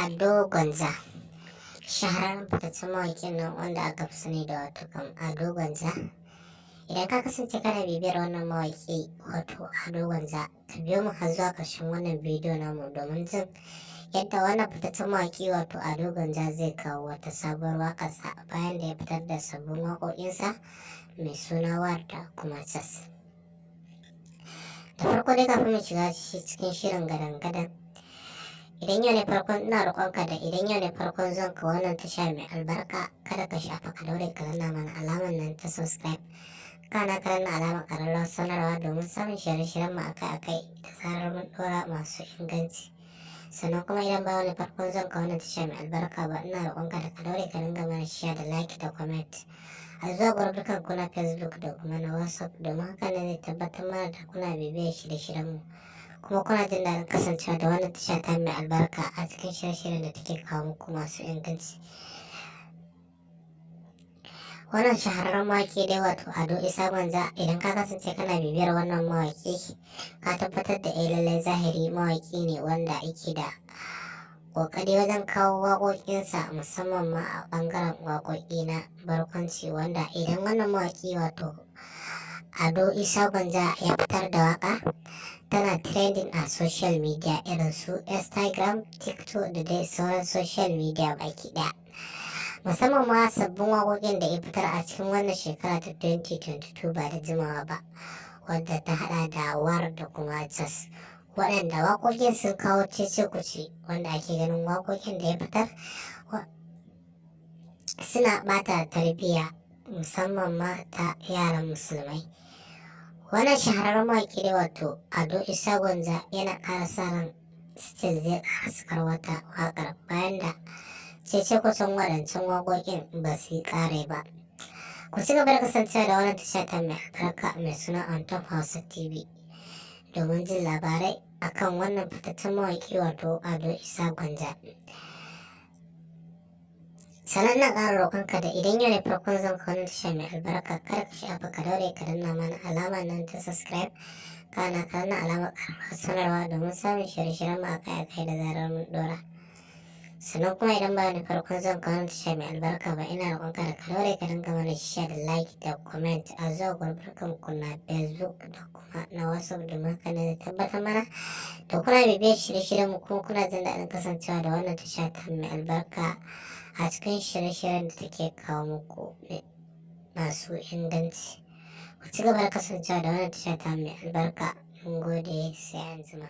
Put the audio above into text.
Ado Gwanja, shahararren fitaccen mawaƙin nan wanda aka fi sani da wato kam Ado Gwanja. Idan ka kasance kana bibiyar wannan mawaƙi wato Ado Gwanja, ka biyo mu har zuwa ƙarshen wannan bidiyo namu domin jin yadda wannan fitaccen mawaƙi wato Ado Gwanja zai kawo wata sabuwar waƙarsa bayan da ya fitar da sabbin waƙoƙinsa mai suna War da kuma Cas. Da farko dai kafin mu shiga cikin shirin gadan-gadan, idan yau ne farkon ina roƙonka da idan yau ne farkon zuwan ka wannan tasha mai albarka, kada ka shafa ka daure ka danna mana alamar nan ta subscribe, kana ka danna alamar ƙararrawar sanarwa domin samun shirye-shiryen mu akai-akai da zarar mun ɗora masu inganci. Sannan kuma idan ba wani farkon zuwan ka wannan tasha mai albarka ba, ina roƙonka da ka daure ka dinga mana share da like da comment a zuwa gurbukan ku na Facebook da kuma na WhatsApp, domin haka ne zai tabbatar mana da kuna bibiyar shirye-shiryen mu kuma kuna jin daɗin kasancewa da wannan tasha ta mai albarka a cikin shirye-shiryen da take kawo muku masu inganci. Wannan shahararren mawaƙi dai wato Ado Isa Gwanja, idan ka kasance kana bibiyar wannan mawaƙi, ka tabbatar da eh lallai zahiri mawaƙi ne wanda yake da ƙoƙari wajen kawo waƙoƙinsa, musamman ma a ɓangaren waƙoƙi na barkwanci, wanda idan wannan mawaƙi wato Ado Isa Gwanja ya fitar da waƙa tana trending a social media irin su Instagram, TikTok da dai sauran social media baki ɗaya. Musamman ma sabbin waƙoƙin da ya fitar a cikin wannan shekara ta 2022 ba da jimawa ba, wadda ta haɗa da War da kuma Cas, waɗanda waƙoƙin sun kawo cece-kuce, wanda ake ganin waƙoƙin da ya fitar suna ɓata tarbiyya musamman ma ta yaran musulmai. Wannan shahararren mawaƙi dai wato Ado Isa Gwanja yana ƙara sa ran still zai ƙara sakar wata waƙar bayan da cece-kucen waɗancan waƙoƙin ba su yi ƙare ba. Ku ci gaba da kasancewa da wannan tasha ta mai albarka mai suna On Top Hausa TV domin jin labarai akan wannan fitaccen mawaƙi wato Ado Isa Gwanja. Sannan ina ƙara roƙonka da idan yau ne farkon zuwan ka wannan tasha mai albarka, kada ka shafa ka daure ka danna mana alamar nan ta subscribe, kana ka danna alamar ƙararrawar sanarwa domin samun shirye-shiryen mu akai-akai da zarar mun ɗora. Sannan kuma idan ba wani farkon zuwan ka wannan tasha mai albarka ba, ina roƙonka da ka daure ka dinga mana share da like da comment a zuwa gurbukan ku na Facebook da kuma na WhatsApp, domin haka ne zai tabbatar mana da kuna bibiyar shirye-shiryen mu kuma kuna jin daɗin kasancewa da wannan tasha ta mai albarka a cikin shirye-shiryen da take kawo muku masu inganci. Ku ci gaba da kasancewa da wannan tasha ta mai albarka. Mun gode, sai anjima.